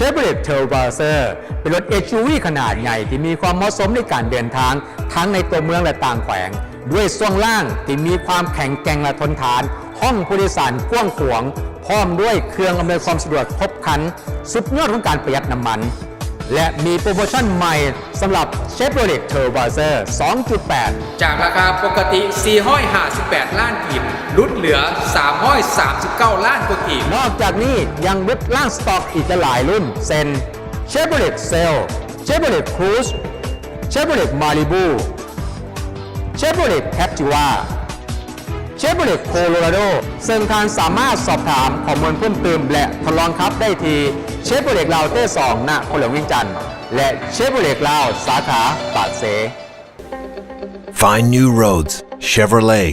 Chevrolet Trailblazer ເປັນລົດ SUV ຂະໜາດໃຫຍ່ທີ່ມີຄວາມເໝາະສົມໃນການເດີນທາງ ທັງໃນຕົວເມືອງ ແລະ ຕ່າງແຂວງ ດ້ວຍຊ່ວງລ່າງທີ່ມີຄວາມແຂງແກ່ງ ແລະ ທົນທານ, ຫ້ອງຜູ້ໂດຍສານກວ້າງຂວາງ, ພ້ອມດ້ວຍເຄື່ອງອຳນວຍຄວາມສະດວກຄົບຄັນ, ສຸດຍອດຂອງການປະຢັດນ້ຳມັນ ແລະ ມີໂປຣໂມຊັນໃໝ່ສຳລັບ Chevrolet Trailblazer ສອງຈຸດແປດ ຈາກລາຄາປົກກະຕິ ສີ່ຮ້ອຍຫ້າສິບແປດລ້ານກີບ ຫຼຸດເຫຼືອ ສາມຮ້ອຍສາມສິບເກົ້າລ້ານກວ່າກີບ. ນອກຈາກນີ້ຍັງຫຼຸດລ້າງສະຕັອກອີກຫຼາຍລຸ້ນ ເຊັ່ນ Chevrolet Sail, Chevrolet Cruze, Chevrolet Malibu, Chevrolet Captiva, Chevrolet Colorado ເຊິ່ງທ່ານສາມາດສອບຖາມຂໍ້ມູນເພີ່ມຕື່ມ ແລະ ທົດລອງຂັບໄດ້ທີ່ Chevrolet ລາວເຕສອງ ນະຄອນຫຼວງວຽງຈັນ ແລະ Chevrolet ລາວ ສາຂາປາກເຊ. Find new roads Chevrolet.